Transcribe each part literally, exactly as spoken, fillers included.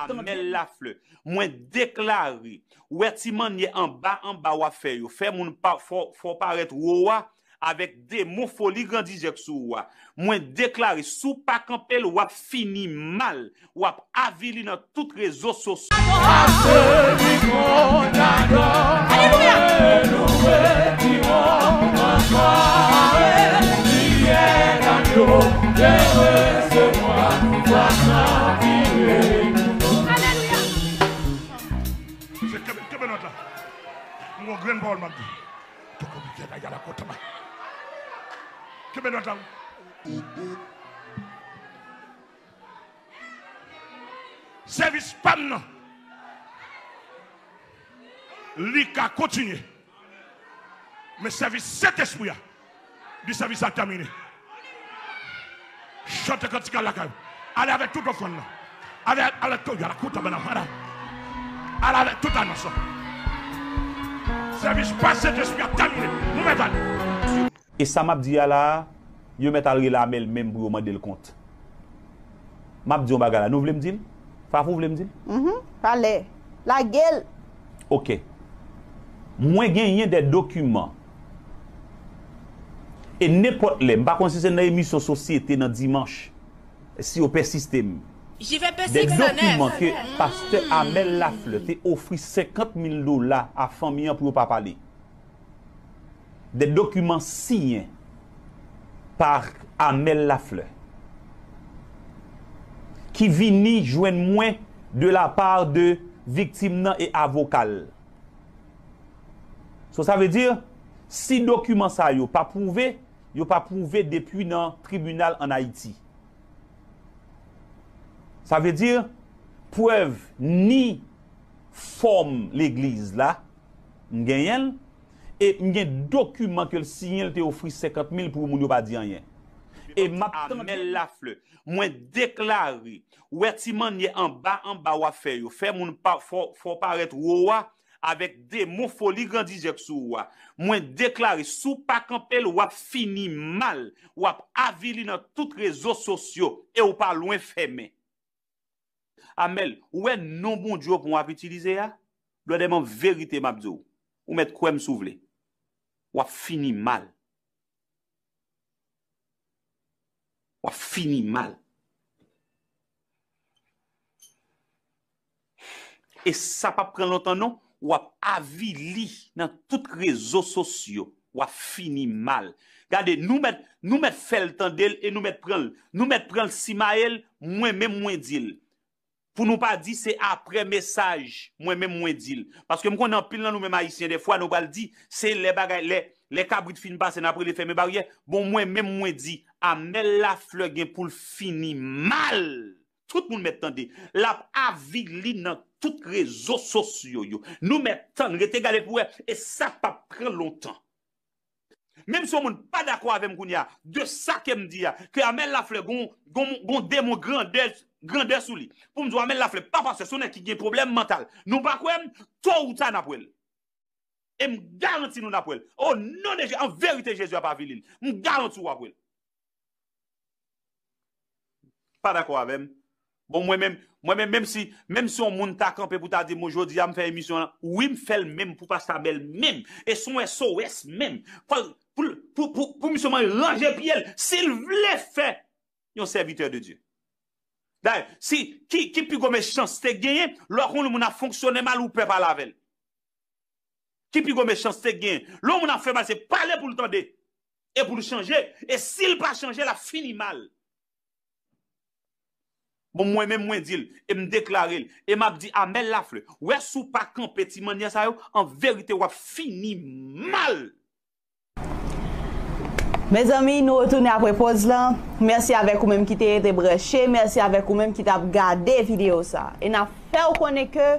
Amèl Laflè, mwen deklare, ou wè ti mannyè anba anba w ap fè yo, fè moun pa, fè, fè w parèt wo a, avèk demon foli grandizè k sou ou a. Mwen deklare, si w pa kanpe l, w ap fini mal. W ap avili nan tout rezo sosyo. Alelouya! Alelouya! Mesye, kenbe, kenbe nòt la. M gon grenn pawòl m ap di. Toko Michel Ayala Kotama. Kenbe nòt la. Sèvis pa m nan, li ka kontinye. Men sèvis Sentespri a, di sèvis la tèmine. Chante kantik la lakay ou. Ale avèk tout ofrann nan. Ale, ale, ale avèk tout anons lan. Sèvis pa Sentespri a tèmine. Nou mèt ale. E sa m ap di a la a, yo mèt al rele Amèl menm pou yo mande l kont. M ap di yon bagay la, nou vle m di l? Fafou vle m di l? Mhm. Pale. Lage l. Oke. Mwen genyen de dokiman. E nenpòt lè, m pa konn si se nan emisyon Sosyete nan dimanch, si yo pèsiste m. De dokiman ke pastè Amèl Laflè te ofri senkant mil dola a fanmi an pou yo pa pale. De dokiman siyen pa Amèl Laflè ki vini jwenn mwen de la part de viktim nan e avoka l. So, sa vle di, si dokiman sa yo pa pwouve, yo pa pwouve depi nan tribinal ann Ayiti. Sa vle di, prèv ni fòm legliz la, m genyen l, e m gen dokiman ke l siyen, l te ofri senkant mil pou moun yo pa di anyen. E m ap tande Amèl Laflè, mwen deklare, ou wè ti mannyè anba anba w ap fè yo, fè moun pa, fè, fè w parèt wo a, avèk demon foli grandizè k sou ou a. Mwen deklare, si w pa kanpe l, w ap fini mal, w ap avili nan tout rezo sosyo, e w pa lwen fèmen. Amèl, ou wè non Bondye w pou w ap itilize a? Blòdè, m an verite m ap di w, ou mèt kwè m si w vle. W ap fini mal. W ap fini mal. E sa p ap pran lontan non, w ap avili nan tout rezo sosyo, w ap fini mal. Gade, nou mèt, nou mèt fè l tande l e nou mèt pran l. Nou mèt pran l simaye l, mwen menm mwen di l. Pou nou pa di se apre mesaj, mwen menm mwen di l. Paske m konnen anpil nan nou menm Ayisyen, dèfwa nou pral di, se lè bagay, lè, lè kabrit fin pase, n ap rele fèmen baryè. Bon, mwen menm mwen di, Amèl Laflè gen pou l fini mal. Tout moun mèt tande. L ap avili nan tout rezo sosyo yo. Nou mèt tann, rete gade pou wè, e sa p ap pran lontan. Menm si yon moun pa dakò avè m kounye a, de sa ke m di a, ke Amèl Laflè gon, gon, gon demon grandè, grandè sou li. Pou m di w Amèl Laflè pa pastè, se yon nèg ki gen pwoblèm mantal. Nou pa kwè m, to ou ta n ap wè l. E m garanti nou n ap wè l. O non de Jezi, an verite Jezi ap avili l. M garanti w ap wè l. Pa dakò avè m? Bon, mwen menm, mwen menm, menm si, menm si yon moun ta kanpe pou ta di m, jodi a m fè emisyon an, wi, m fè l menm pou pastè Amèl menm. E se yon S O S menm. Pou, pou, pou, pou, pou misye mwen ranje pye l, si l vle fè yon sèvitè de Dye. Dayè, si, ki, ki pi gwo mechanste genyen, lè w konn yon moun ap fonksyone mal, ou pè pale avè l? Ki pi gwo mechanste k genyen? Lè yon moun ap fè mal, se pale pou l tande e pou l chanje. E si l pa chanje, l ap fini mal. Bon, mwen menm, mwen di l, e m deklare l, e m ap di Amèl Laflè, w wè si w pa kanpe ti mannyè sa yo, an verite, w ap fini mal. Mezanmi, nou retounen apre poz lan. Mèsi avèk ou menm ki te rete branche. Mèsi avèk ou menm ki t ap gade videyo sa. E n ap fè w konnen ke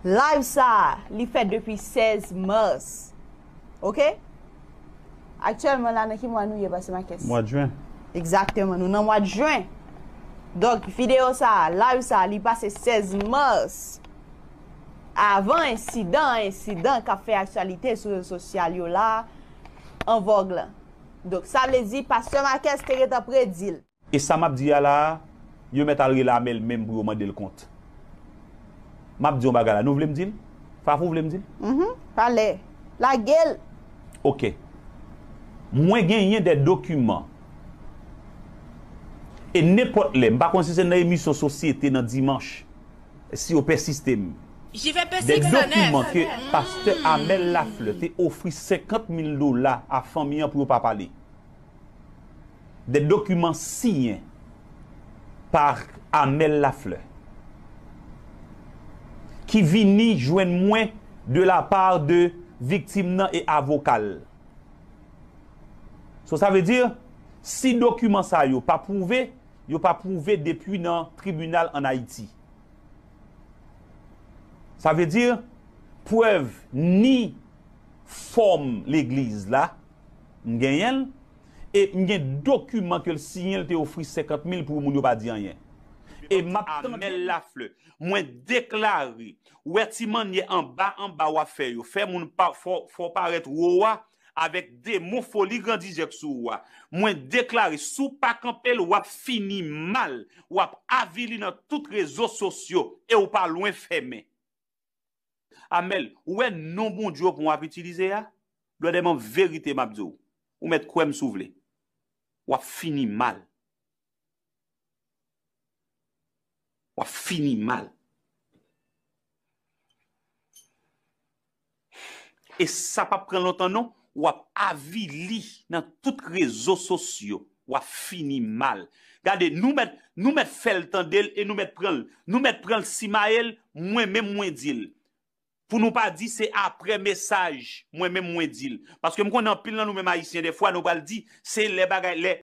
live sa, li fèt depi sèz mas. Oke? Aktyèlman la, nan ki mwa nou ye, pastè Marques? Mwa jen. Egzakteman, nou nan mwa jen. Donk, videyo sa, live sa, li pase sèz mas. Avan ensidan, ensidan k ap fè aktyalite sou rezo sosyal yo la, an vòg lan. Donk, sa vle di, pastè Marques te gentan predi l. E sa m ap di a la a, yo mèt al rele Amèl menm pou yo mande l kont. M ap di yon bagay la, nou vle m di l? Fafou vle m di l? Mhm. Pale. Lage l. Ok. Mwen genyen de dokiman. E nenpòt lè, m pa konn si se nan emisyon Sosyete nan dimanch, si yo pèsiste m. De dokiman ke pastè Amel Lafleur te ofri senkant mil dola a fanmi an pou yo pa pale. De dokiman siyen pa Amel Lafleur ki vini jwenn mwen de la part de viktim nan e avoka l. So sa vle di, si dokiman sa yo pa pwouve, yo pa pwouve depi nan tribinal ann Ayiti. Sa vle di, prèv ni fòm legliz la, m genyen l, e m gen dokiman ke l siyen, l te ofri senkant mil pou moun yo pa di anyen. E m ap tande Amel Lafleur, mwen deklare, wè ti mannyè anba anba w ap fè yo, fè moun pa, fè w parèt wo a, avèk demon foli grandizè k sou ou a. Mwen deklare, si w pa kanpe l, w ap fini mal, w ap avili nan tout rezo sosyo, e w pa lwen fèmen. Amel, ou wè non Bondye w pou w ap itilize a? Blòdè m an verite m ap di w, ou mèt kwè m si w vle. W ap fini mal. W ap fini mal. E sa p ap pran lontan non, w ap avili nan tout rezo sosyo, w ap fini mal. Gade, nou mèt, nou mèt fè l tande l e nou mèt pran l. Nou mèt pran l simaye l, mwen menm mwen di l. Pou nou pa di se apre mesaj, mwen menm mwen di l. Paske m konnen anpil nan nou menm ayisyen dèfwa nou pral di se lè bagay, lè,